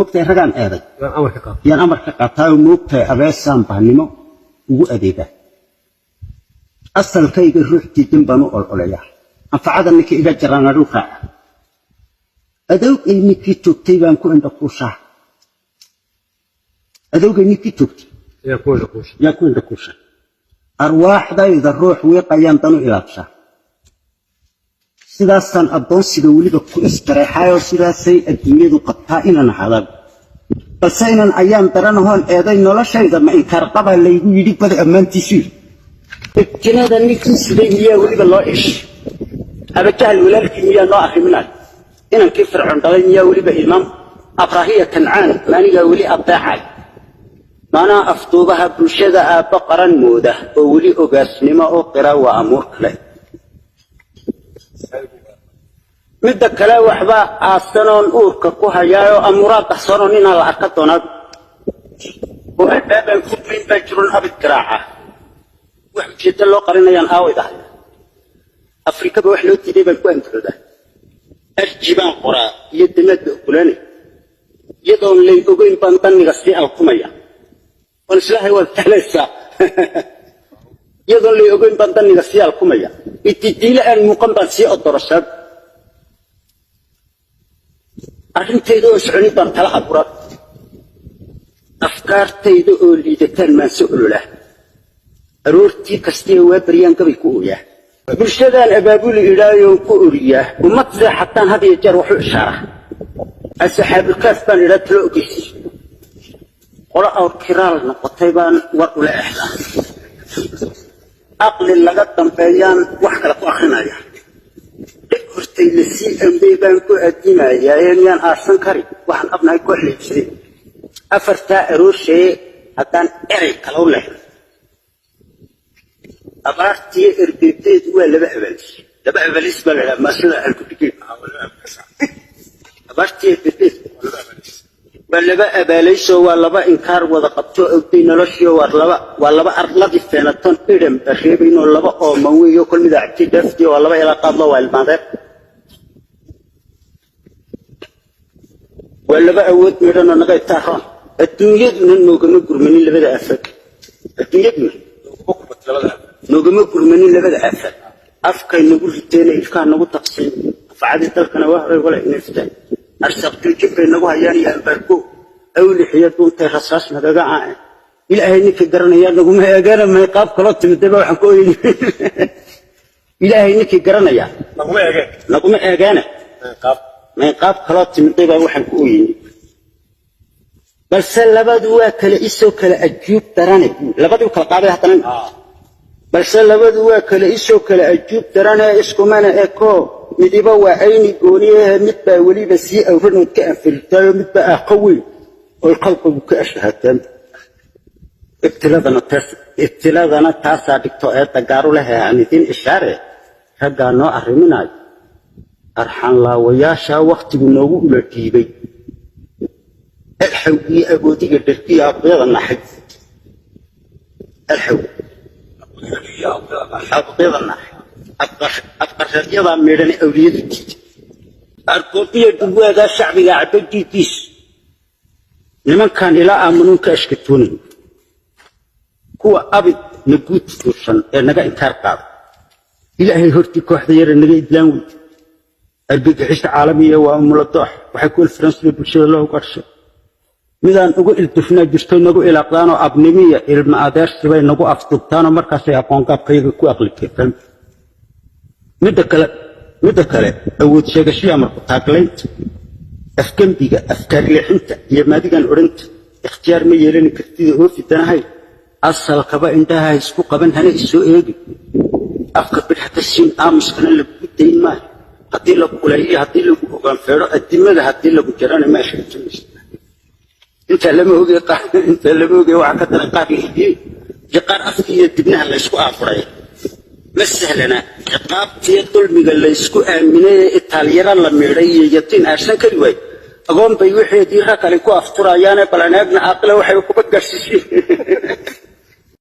Moogtahay ragaan eeday Yaan amar ka qaatay. Yaan amar ka qaataayoo moogtahay abeesaan bahnimo ugu adeegaa. Asalkayga ruux diidan baan u ololeeyaa. Anfacada ninkii iga jaraan adhuu raaca. Adowgay ninkii toogtay baan ku indha kuushaa. Adowgay ninkii toogtay Yaan ku indha kuusha. Yaan ku indha kuushaa. Arwaaxdayda ruux wiiqayaan danu ilaabshaa. Sidaasaan addoonsiga weliba ku istareexaayoo sidaasay adduunyadu qabtaa inaan ahaada. Balse inan ayaan daranahoon eeday noloshayda ma inkaar qabaa laygu yidhi badi ammaantiisu. Ibtilada ninkii siday miyaa weliba loo ish? Abajahal walaalkii miyaa noo arriminayo? Inankii Fircoon dhalay miyaa weliba imaam? Abrahiya Kancaan maanigaa weli adeecay? Maanaa afduubaha bulshada aabbo qaran mooda oo weli ogaasnimo u qira waa amuur kale. Midda kale waxba aasanoon uurka ku hayaayoo amuuraad dahsoonoo ninaa la arka doonaa oo albaabaan furmayn baa jiroon abid garaaca. Wax ujeeddo loo qarinayaan aawayda haya. Afrikaba wax loo diiday baan ku andacoodaa. Arji baan qoraa iyo damaad ba ogolaanay. Iyadoon lay ogeyn baan danniga sii alkumaya. Waan islahay waad fahlaysaa. Iyadoon lay ogeyn baan danniga sii alkumaya. Ididiile aan muuqan baan sii odoroshaa. Arrintayda oo soconin baan tala abuuraa. Afkaartayda oo liidataan maanse ololaa. Aroortii kastiya waa baryaan gabay ku ooyaa. Bulshadaan abaabuli idhaayoon ku oriyaa. Ummad seexataan had iyo jeer waxu ishaaraa. Asxaabulkaaf baan idhaa talo ogeysi. Qolo awr kiraal noqotay baan war ula exdaa. Aqli laga dambeeyaan wax kale ku akrinaya. Dheg hortay la sii awday baan ku addimayaa ee miyaan aarsan kari waxaan abnahay koox la iibsaday. Afartaa arooshee haddaan erey kale u leexdo. Abaartiyo erbeebteedu waa laba abaalis. Laba abaalis baa la idhaha maasada alkudhigeen. Abaartiyo erbeebteedu waa laba abaalaysoo waa laba inkaar wada qabto awday noloshiyo waa laba arladii feenaton idhan bareebaynoo laba ooman weeyo kol mida cabtay dhaaftiyo waa laba ilaa qaadlo waa ilmaadeen. Waa laba awood midhanoo naga itaaroon. Adduunyaduna noogama gurmanin labada aafad. Adduunyaduna noogama gurmanin labada aafad. Afkay nagu riteen ilkaha nagu taqsiin. Anfacadii dalkana waa horay wala inaftaan. Arsaaq joojin bay nagu hayaan iyo ambaargo. Awlixiyo duuntay rasaas nagaga caa'en. Ilaahay ninkii garanaya naguma eegana may qaab kaloo timidayba waxaan ku oyni. Ilaahay ninkii garanaya Naguma eegeen. Naguma eegaana Qaab. May qaab kaloo timiday baa waxaan ku ooyeyni. Balse labadu waa kale isoo kale ajuub darane. Labadii kala qaaday haddana. Balse labadu waa kale isoo kale ajuub darane iskumana eko. Midiba waa ayni gooniyahe mid baa weliba sii awranood ka anfirtaayo mid baa ah qaweyn oy khalqigu ka ashahataan. Ibtiladana taasaa dhigto eedda gaaru leh ee aan idiin ishaare raggaa noo arriminayo. Arxan laawayaashaa wakhtigu noogu ula dhiibay. Alxawgii agoodiga dhergiya aqyada naxay. Alxaw aqyada naxay. Abqareedyadaa meedhane awliyadu diiday. Argoobiya dhugwaagaa shacbiga cabba dhiiggiis. Nimankan ilaa aamunuun ka ashkatoonayn. Kuwa abid na guud fuushan ee naga inkaar qaada. Ilaahay hortii kooxda yare naga idlaan weyd. Argagixisha caalamiya waa umuladoox. Waxay ku ilfiran bulshada loo ugaadhshay. Midaan ugu ildufnaa jirto nagu ilaaqdaanoo abnimiya ilma adeersibay nagu afduubtaanoo markaasay aqoongaabkayaga ku aqli keefaan. Midda kale awood sheegashiya amarku taaglaynta. Afgembiga, afkaar leexinta iyo maadigan odhanta. Ikhtiyaar ma yeelani kartida oofi danahay. Asalkaba indhaha isku qaban hana isoo eegi. Afka bidh ha ka siin aamuskana lagugu dayn maayo. Haddii lagu uleeyo haddii lagu ogaan feedho addimada haddii lagu jarana ma ashkatoonaysid. Intaa lama ogey intaa lama ogey waxaa ka daran qaar la hidiyey iyo qaar afka iyo dibnaha la isku aafuray. Ma sahlana ciqaabtiyo dulmiga la isku aaminay ee itaalyara la miidhay iyo yatiin aarsan kari waay. Agoon bay wixeedii rag kale ku afturayaane bal aan eegna aaqila waxay kuba gaarsiiseen.